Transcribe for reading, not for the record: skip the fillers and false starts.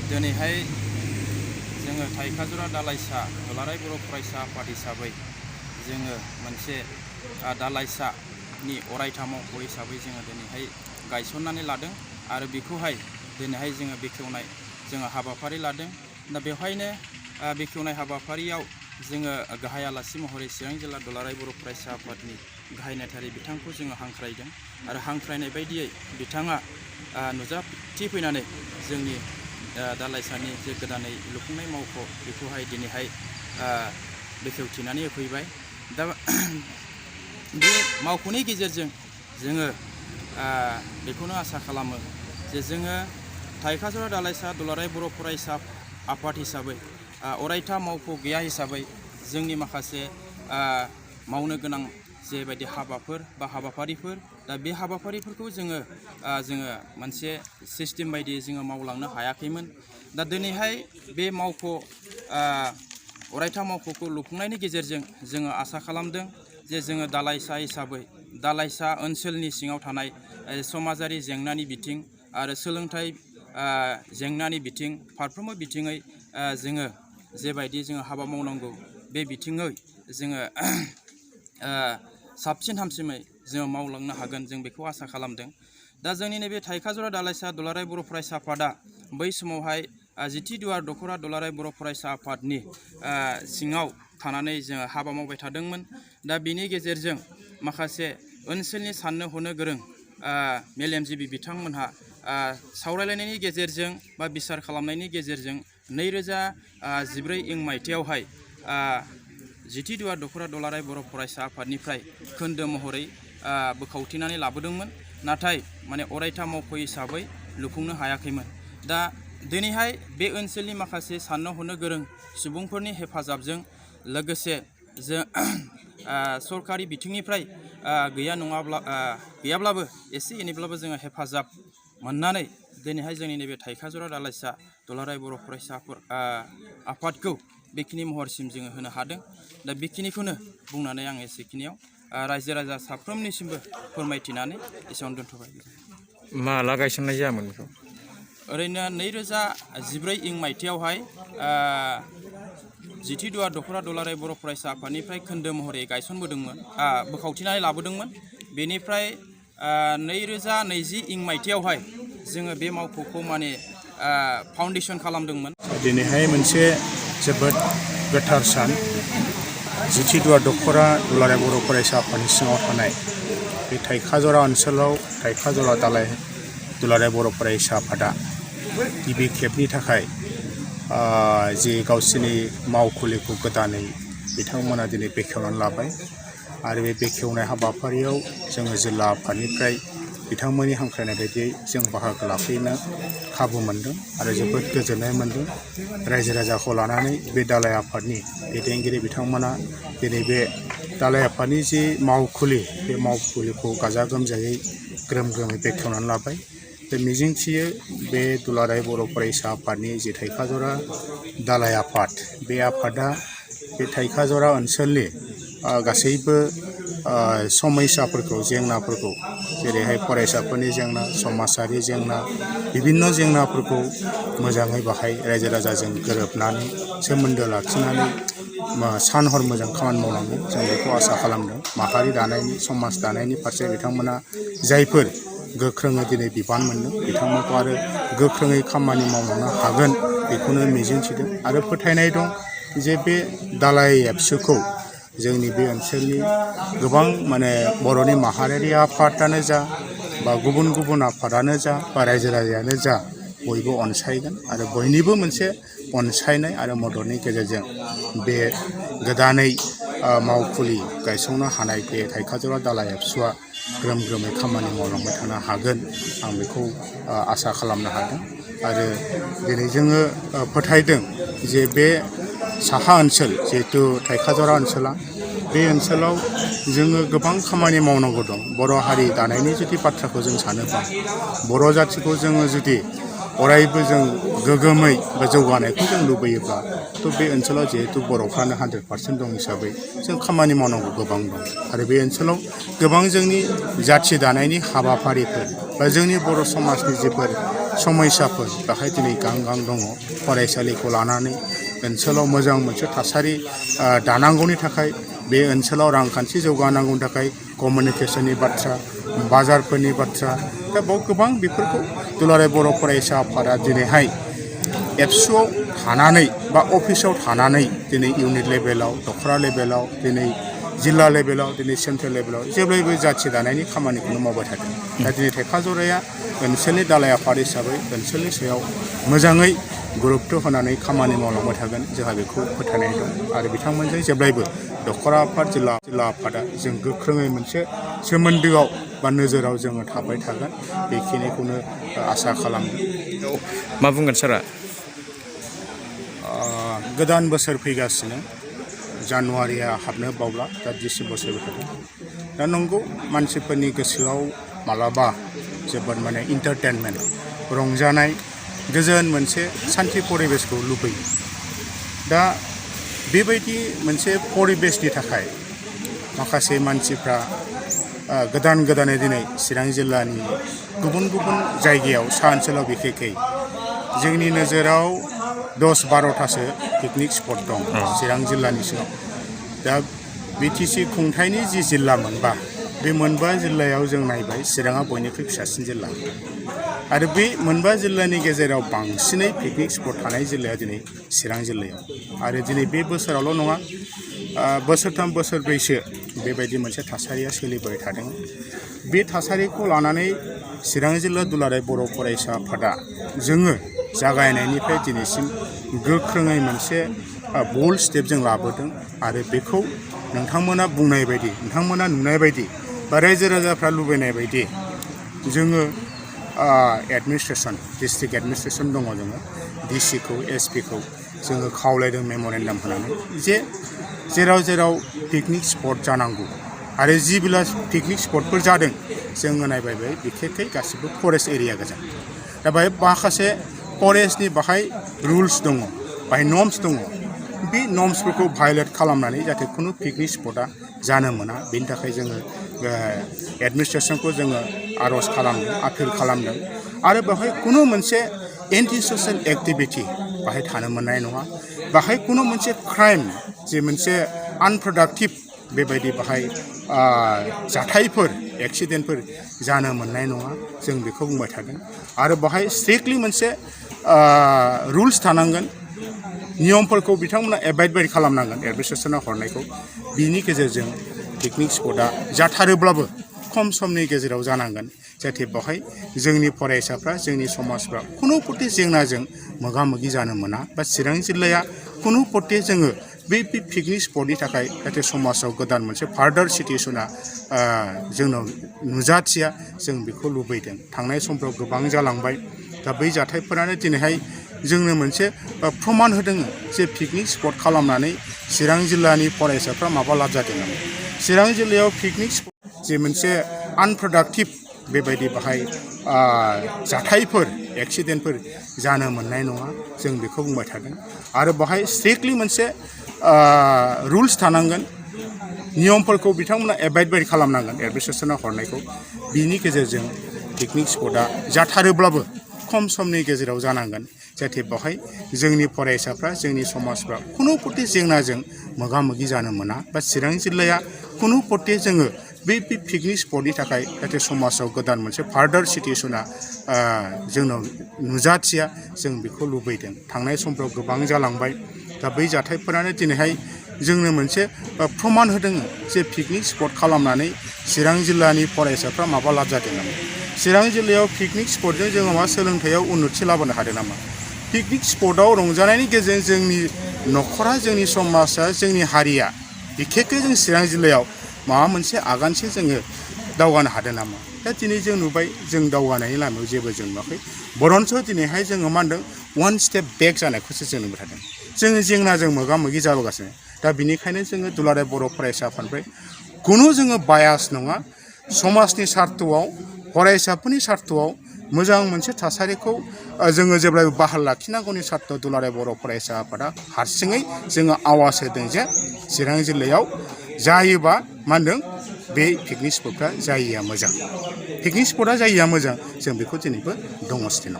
दिनैहाय जोङो थाइखाजुरा दालाइसा दुलाराय बर' फरायसा आफाद हिसाबै जोङो मोनसे दालाइसानि अरायथा मावख' हिसाबै जोङो दिनैहाय गायसननानै लादों आरो बेखौहाय दिनैहाय जोङो बेखेवनाय जोङो हाबाफारि लादों। दा बेवहायनो बेखेवनाय हाबाफारियाव जोङो गाहाय आलासि महरै चिरां जिल्ला दुलाराय बर' फरायसा आफादनि गाहाय नेहाथारि बिथांखौ जोङो हांख्रायदों आरो हांख्रायनाय बायदियै बिथाङा नुजाथिफैनानै जोंनि दालाइसानि जे गोदानै लुफुंनाय मावख' बेखौहाय दिनैहाय बेखेवथिनानै होफैबाय। दा बे मावख'नि गेजेरजों जोङो बेखौनो आसा खालामो जे जोङो थाइखाजुरा दालाइसा दुलाराय बर' फरायसा आफाद हिसाबै अरायथा मावख' गैया हिसाबै जोंनि माखासे मावनो गोनां जेबायदि हाबाफोर बा हाबाफारिफोर दा बे हाबाफारिफोरखौ जोङो मोनसे सिस्टेम बायदियै जोङो मावलांनो हायाखैमोन। दा दिनैहाय बे मावख' अरायथा मावख'खौ लुफुंनायनि गेजेरजों जोङो आसा खालामदों जे जोङो दालाइसा हिसाबै दालाइसा ओनसोलनि सिङाव थानाय समाजारि जेंनानि बिथिं आरो सोलोंथाइ जेंनानि बिथिं फारफ्रोमबो बिथिङै जोङो जेबायदि जोङो हाबा मावनांगौ बे बिथिङै जोङो साबसिन हामसिनै जोङो मावलांनो हागोन जों बेखौ आसा खालामदों। दा जोंनि नैबे थाइखाजुरा दालाइसा दुलाराय बर' फरायसा आफादा बै समावहाय जिथि दुवार दख'रा दुलाराय बर' फरायसा आफादनि सिङाव थानानै जोङो हाबा मावबाय थादोंमोन। दा बिनि गेजेरजों माखासे ओनसोलनि साननो हनो गोरों मेलेमजिबि बिथांमोनहा सावरायलायनायनि गेजेरजों बा बिसार खालामनायनि गेजेरजों 2014 मायथाइयावहाय जिथि दुवार दख'रा दुलाराय बर' फरायसा आफादनिफ्राय खोन्दो महरै बोखावथिनानै लाबोदोंमोन। नाथाय अरायथा मावख' हिसाबै लुफुंनो हायाखैमोन। दा दिनैहाय बे ओनसोलनि माखासे साननो हनो गोरों सुबुंफोरनि हेफाजाबजों लोगोसे जों सरकारि बिथिंनिफ्राय गैयाब्लाबो एसे एनैब्लाबो जोङो हेफाजाब मोननानै दिनैहाय जोंनि नैबे थाइखाजुरा दालाइसा दुलाराय बर' फरायसा आफादखौ बेखिनि महरसिम जोङो होनो हादों। दा बेखिनिखौनो बुंनानै आं एसेखिनियाव रायजो राजा साफ्रोमनिसिमबो फोरमायथिनानै एसेयावनो दोनथ'बाय। माला गायसननाय जायामोन बेखौ? ओरैनो 2014 मायथाइयावहाय जिथि दुवार दख'रा दुलाराय बर' फरायसा आफादनिफ्राय खोन्दो महरै गायसनबोदोंमोन बोखावथिनानै लाबोदोंमोन। बेनिफ्राय 2020 मायथाइयावहाय जोङो बे मावख'खौ फाउन्डेसन खालामदोंमोन। दिनैहाय मोनसे जोबोद गोथार सान। जिथि दुवार दख'रा दुलाराय बर' फरायसा आफादनि सिङाव थानाय बे थाइखाजुरा ओनसोलाव थाइखाजुरा दुलाराय बर' फरायसा आफादा गिबि खेबनि थाखाय जे गावसोरनि मावखुलिखौ गोदानै बिथांमोना दिनै बेखेवनानै लाबाय आरो बे बेखेवनाय हाबाफारियाव जोङो जिल्ला आफादनिफ्राय बिथांमोननि हांख्रायनाय बायदियै जों बाहागो लाफैनो खाबु मोनदों आरो जोबोद गोजोननाय मोनदों। रायजो राजाखौ लानानै बे दालाइ आफादनि दैदेनगिरि बिथांमोना दिनै बे दालाइ आफादनि जि मावखुलि बे मावखुलिखौ गाजा गोमजायै ग्रोम ग्रोमै बेखेवनानै लाबाय। बे मिजिंथियो बे दुलाराय बर' फरायसा आफादनि जि थाइखाजुरा दालाइ आफाद बे आफादा बे थाइखाजुरा ओनसोलनि गासैबो समयसाफोरखौ जेंनाफोरखौ जेरैहाय फरायसाफोरनि जेंना समाजारि जेंना बिभिन्न जेंनाफोरखौ मोजाङै बाहाय रायजो राजाजों गोरोबनानै सोमोन्दो लाखिनानै सान हर मोजां खामानि मावलांगोन जों बेखौ आसा खालामदों। माहारि दानायनि समाज दानायनि फारसे बिथांमोना जायफोर गोख्रोङै दिनै बिबान मोनदों बिथांमोनखौ आरो गोख्रोङै खामानि मावलांनो हागोन बेखौनो मिजिंथिदों आरो फोथायनाय दं जे बे दालाइ एबसुखौ जोंनि बे ओनसोलनि गोबां बर'नि माहारियारि आफादानो जा बा गुबुन गुबुन आफादानो जा बा रायजो राजायानो जा बयबो अनसायगोन आरो बयनिबो मोनसे अनसायनाय आरो मददनि गेजेरजों बे गोदानै मावखुलि गायसंनो हानाय बे थाइखाजुरा दालाइ एबसुआ ग्रोम ग्रोमै खामानि मावलांबाय थानो हागोन आं बेखौ आसा खालामनो हादों। आरो दिनै जोङो फोथायदों जे बे साहा ओनसोल जिहेतु थाइखाजुरा ओनसोला बे ओनसोलाव जोङो गोबां खामानि मावनांगौ दं। बर' हारि दानायनि जुदि बाथ्राखौ जों सानोबा बर' जाथिखौ जोङो जुदि अरायबो जों गोग्गोमै बा जौगानायखौ जों लुबैयोब्ला बे ओनसोलाव जिहेतु बर'फ्रानो 100% दं हिसाबै जों खामानि मावनांगौ गोबां दं आरो बे ओनसोलाव गोबां जोंनि जाथि दानायनि हाबाफारिफोर बा जोंनि बर' समाजनि जिफोर समयसाफोर बेहाय दिनै गां दङ फरायसालिखौ लानानै ओनसोलाव मोजां मोनसे थासारि दानांगौनि थाखाय बे ओनसोलाव रांखान्थि जौगानांगौनि थाखाय कमिउनिकेशननि बाथ्रा बाजारफोरनि बाथ्रा दा बाव गोबां बेफोरखौ दुलाराय बर' फरायसा आफादा दिनैहाय एबसुआव थानानै बा अफिसाव थानानै दिनै इउनिट लेभेलाव दख'रा लेभेलाव दिनै जिल्ला लेभेलाव दिनै सेन्ट्रेल लेभेलाव जेब्लायबो जाथि दानायनि खामानिखौनो मावबाय थादों दा दिनै थेखाजराया ओनसोलनि दालाय आफाद हिसाबै ओनसोलनि सायाव मोजाङै गुरुत्त होनानै खामानि मावलांबाय थागोन जोंहा बेखौ फोथायनाय दं आरो बिथांमोनजों जेब्लायबो दख'रा आफाद जिल्ला आफादा जों गोख्रोङै मोनसे सोमोन्दोआव बा नोजोराव जोङो थाबाय थागोन बेखिनिखौनो आसा खालामदों। मा बुंगोन सारा? गोदान बोसोर फैगासिनो जानुवारिया हाबनो बावला दा डिसेम्बर सफैखादों दा नंगौ मानसिफोरनि गोसोआव मालाबा जोबोद माने इन्टारटेनमेन्ट रंजानाय गोजोन मोनसे सान्थि परिबेसखौ लुबैयो दा बेबायदि मोनसे परिबेसनि थाखाय माखासे मानसिफ्रा गोदानै दिनै चिरां जिल्लानि गुबुन जायगायाव सा ओनसोलाव बिखेखै जोंनि नोजोराव 10-12थासो पिकनिक स्पट दं चिरां जिल्लानि सिङाव दा बिटिसि खुंथायनि जि जिल्ला मोनबा बे मोनबा जिल्लायाव जों नायबाय चिराङा बयनिख्रुइ फिसासिन जिल्ला आरो बे मोनबा जिल्लानि गेजेराव बांसिनै पिकनिक स्पट थानाय जिल्लाया दिनै चिरां जिल्लायाव आरो दिनै बे बोसोरावल' नङा बोसोरथाम बोसोरब्रैसो बेबायदि मोनसे थासारिया सोलिबाय थादों बे थासारिखौ लानानै चिरां जिल्ला दुलाराय बर' फरायसा आफादा जोङो जागायनायनिफ्राय दिनैसिम गोख्रोङै मोनसे बोल्ड स्टेप जों लाबोदों आरो बेखौ नोंथांमोना बुंनाय बायदि नोंथांमोना नुनाय बायदि बा रायजो राजाफ्रा लुबैनाय बायदि जोङो एडमिनिस्ट्रेसन डिस्ट्रिक्ट एडमिनिस्ट्रेसन दङ जोङो डिसिखौ एसपिखौ जोङो खावलायदों मेम'रेन्डाम होनानै जे जेराव पिकनिक स्पट जानांगौ आरो जि बिला पिकनिक स्पटफोर जादों जोङो नायबाय बिखेखै गासिबो फरेस्ट एरिया गोजा दा बेहाय माखासे फरेस्टनि बाहाय रुल्स दङ बाहाय नर्म्स दङ बे नर्म्सफोरखौ भायलेट खालामनानै जाहाथे खुनु पिकनिक स्पटआ जानो मोना बेनि थाखाय जोङो एडमिनिस्ट्रेसनखौ जोङो आर'ज खालामदों आपिल खालामदों आरो बेवहाय खुनु मोनसे एन्टि ससियेल एक्टिभिटि बाहाय थानो मोननाय नङा बाहाय खुनु मोनसे क्राइम जे मोनसे आनप्रडाक्टिभ बेबायदि बाहाय जाथायफोर एक्सिडेन्टफोर जानो मोननाय नङा जों बेखौ बुंबाय थादों आरो बाहाय स्ट्रिक्टलि मोनसे रुल्स थानांगोन नियमफोरखौ बिथांमोना एबाइड खालामनांगोन एडमिनिस्ट्रेसना हरनायखौ बिनि गेजेरजों पिकनिक स्पटआ जाथारोब्लाबो खम समनि गेजेराव जानांगोन जाहाथे बेवहाय जोंनि फरायसाफ्रा जोंनि समाजफ्रा खुनु पटे जेंनाजों मोगा मोगि जानो मोना बा चिरां जिल्लाया खुनु पटे जोङो बे पिकनिक स्पटनि थाखाय जाहाथे समाजाव गोदान मोनसे फार्दार सिटुएसना जोंनाव नुजाथिया जों बेखौ लुबैदों थांनाय समफ्राव गोबां जालांबाय दा बै जाथायफोरानो दिनैहाय जोंनो मोनसे प्रमान होदों जे पिकनिक स्पट खालामनानै चिरां जिल्लानि फरायसाफ्रा माबा लाब जादों नामा चिरां जिल्लायाव पिकनिक स्पट जे मोनसे आनप्रडाक्टिभ बेबायदि बाहाय जाथायफोर एक्सिडेन्टफोर जानो मोननाय नङा जों बेखौ बुंबाय थादों आरो बाहाय स्ट्रिक्टलि मोनसे रुल्स थानांगोन नियमफोरखौ बिथांमोना एबाइड खालामनांगोन एडमिनिस्ट्रेसना हरनायखौ बिनि गेजेरजों पिकनिक स्पटआ जाथारोब्लाबो खम समनि गेजेराव जानांगोन जाहाथे बेवहाय जोंनि फरायसाफ्रा जोंनि समाजफ्रा खुनु पटे जेंनाजों मोगा मोगि जानो मोना बा चिरां जिल्लाया खुनु पटे जोङो बे पिकनिक स्पटनि थाखाय जाहाथे समाजाव गोदान मोनसे फार्दार सिटुएसना जोंनाव नुजाथिया जों बेखौ लुबैदों थांनाय समफ्राव गोबां जालांबाय दा बै जाथायफोरानो दिनैहाय जोंनो मोनसे प्रमान होदों जे पिकनिक स्पट खालामनानै चिरां जिल्लानि फरायसाफ्रा माबा लाब जादों नामा चिरां जिल्लायाव पिकनिक स्पटजों जोङो मा सोलोंथायाव उन्नति लाबोनो हादों नामा पिकनिक स्पटआव रंजानायनि गेजेरजों जोंनि न'खरा जोंनि समाजा जोंनि हारिया बिखेखै जों चिरां जिल्लायाव माबा मोनसे आगानसे जोङो दावगानो हादों नामा दा दिनै जों नुबाय जों दावगानायनि लामायाव जेबो जों नुवाखै बरन्स दिनैहाय जोङो मा होनदों वान स्टेप बेक जानायखौसो जों नुबाय थादों जोङो जेंनाजों मोगा मोगि जाबोगासिनो दा बिनिखायनो जोङो दुलाराय बर' फरायसा आफादनिफ्राय खुनु जोङो बायास नङा समाजनि सार्थआव फरायसाफोरनि सार्थआव मोजां मोनसे थासारिखौ जोङो जेब्लाबो बाहाल लाखिनांगौनि सार्थ दुलाराय बर' फरायसा आफादा हारसिङै जोङो आवाज होदों जे चिरां जिल्लायाव जायोबा मा होनदों बे पिकनिक स्पटआ जायैया मोजां पिकनिक स्पटआ जायैया मोजां जों बेखौ दिनैबो दङ स्टिलाव